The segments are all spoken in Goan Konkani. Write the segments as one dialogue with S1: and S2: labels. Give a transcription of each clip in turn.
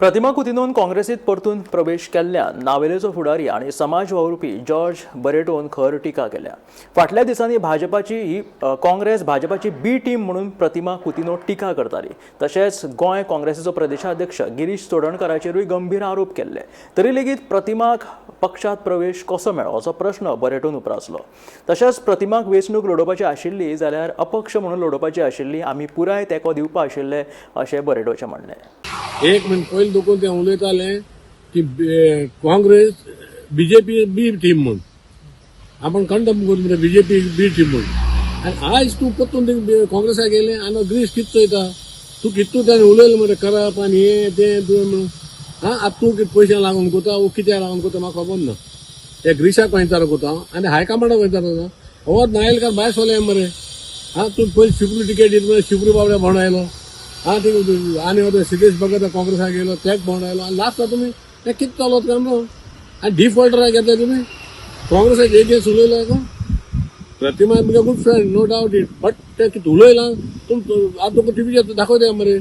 S1: प्रतिमा कुतिनोन काँग्रेसीत परतून प्रवेश केल्ल्यान नावेलेचो फुडारी आनी समाज वावुरपी जॉर्ज बरेटोन खर टिका केल्या. फाटल्या दिसांनी भाजपाची ही काँग्रेस भाजपाची बी टीम म्हणून प्रतिमा कुतिनो टिका करताली. तशेंच गोंय काँग्रेसीचो प्रदेशाध्यक्ष गिरीश चोडणकाराचेरूय गंभीर आरोप केल्ले. तरी लेगीत प्रतिमाक पक्षात प्रवेश कसो मेळ्ळो असो प्रश्न बरेटोन उप्रासलो. तशेंच प्रतिमाक वेंचणूक लडोवपाची आशिल्ली जाल्यार अपक्ष म्हणून लडोवपाची आशिल्ली, आमी पुराय तेंको दिवपा आशिल्ले अशें बरेटोचें म्हणणें.
S2: एक मिनट, पयलीं दुखून ते उलयताले की काँग्रेस बीजेपी बी टीम म्हूण, आपण कंडम करून मरे बीजेपी बी टीम म्हूण. आनी आयज तूं परतून काँग्रेसाक गेले आनी ग्रीस कितें चोयता तूं? कितें तूं ताणें उलयलें मरे करप आनी हें तें तुवें म्हणून. आं, आतां तूं कितें पयशां लागून कोता वो कित्याक लागून कोता म्हाका खबर ना. ते ग्रिसाक विचार कोता आनी हायकमांडाक विचार कोता. हो नायलकार भायर सरले मरे. आं, तूं पयलीं शिपरू टिकेट दित मरे, शिपरू बाबड्या भोंवड आयलो. आं, ते आनी हो सिद्धेश भगत काँग्रेसाक गेलो, तेक भोंवड आयलो. आनी लास्टाक तुमी तें कितें चलत काय म्हणून आनी डिफॉल्टराक घेतले तुमी काँग्रेसाक एगेन्स्ट उलयलो का. प्रतिमा मुगे good friend, no doubt it, but ते कितें उलयलां तुम आतां तुका टिवीचेर दाखयता मरे,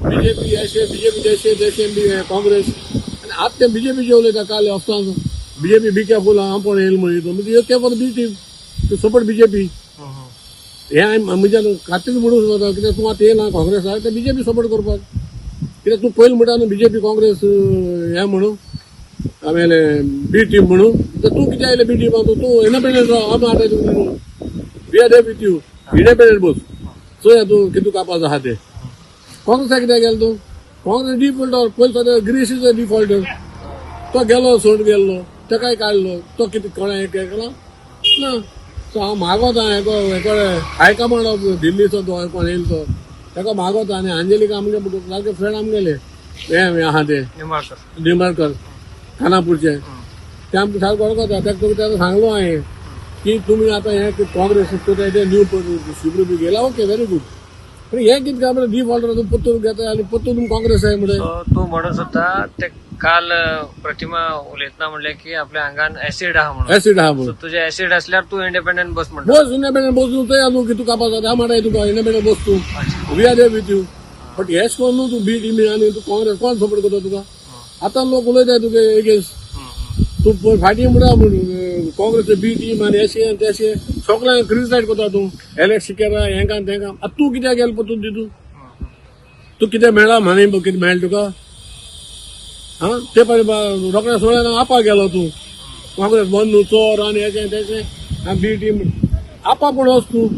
S2: बीजेपी अशें, बीजेपी तशें, तशें बी काँग्रेस. आनी आतां ते बीजेपीचे उलयता. काल ऑफसान बीजेपी बी केअरफूल, हांव पण येयल म्हणून म्हणजे ते for B team to support BJP. हे हांवें म्हणजे खात्रीन म्हणूंक शकता, कित्याक तूं आतां येयला काँग्रेसाक ते बीजेपी सपोर्ट करपाक. कित्याक तूं पयलीं म्हणटा न्हू बीजेपी काँग्रेस हें म्हणून आमेले बी टीम म्हणून, तर तूं कित्याक आयलें बी टिमान? तूं इंडिपेंडंट राव, आमी आतां तुका we are there with you. Independent बस, चोया तूं कितू कापाचो आहा ते. काँग्रेसाक कित्याक गेलो तूं? काँग्रेस डिफॉल्टर पयलीं सद्या. Girish is a defaulter. तो गेलो सोड गेल्लो, तेकाय काडलो. तो कितें कोणें हें केलां ना. सो हांव मागोता हेको हेको हायकमांड ऑफ दिल्लीचो तो कोण येयलो तो तेका मागोता. आनी अंजलिका आमगे सारके फ्रेंड आमगेले हे आहा ते
S3: निंबाळकर.
S2: निंबाळकर खानापूरचे, ते आमकां सारको वळखता. तेका ताका सांगलो हांवें की तुमी आतां हें काँग्रेस ते न्यू शिबरू बी गेला, ओके, व्हेरी गुड, पण हें कितें काय म्हणल्यार डिफॉल्टर तूं परतून घेता आनी परतून तुमी काँग्रेस आहे म्हणजे.
S3: सो तूं म्हणत होता ते काल प्रतिमा उलयतना म्हणले की आपल्या आंगान ऍसिड आहा म्हणून.
S2: एसिड आहा म्हणून.
S3: सो तुझे ऍसिड असल्यार तूं इंडिपेंडंट बस म्हणटा.
S2: बस, इंडिपेंडंट बसून चोया न्हू की तुका कापास हांव म्हणटा तुका इंडिपेंडंट बस तूं, we are there with you, but हेच कोण न्हू तूं बी टिमी आनी तूं काँग्रेस कोण सपोर्ट करता तुका? आतां लोक उलयताय तुगे एगेन्स्ट. तूं पळय फाटीं म्हणटा म्हूण काँग्रेस बी टीम आनी अशें आनी तशें सगळ्यांक क्रिटिसायज करता तूं, एलेक्स सिकेरा हेंका तेंका. आतां तूं कित्याक गेलो परतून तितू? तूं कितें मेळ्ळा म्हणे, कितें मेळ्ळें तुका? आं, ते पळय, रोखड्या सोळ्यान आपा गेलो तूं. काँग्रेस बंद न्हू, चोर आनी हेचें तेचें आनी बी टीम. आपा पूण वच तूं,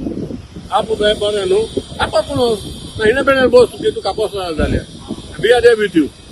S2: आपू बरें न्हू, आपा पूण वच, इंडिपेंडंट बस तूं, तूं कापोस जाल्यार we are there with you.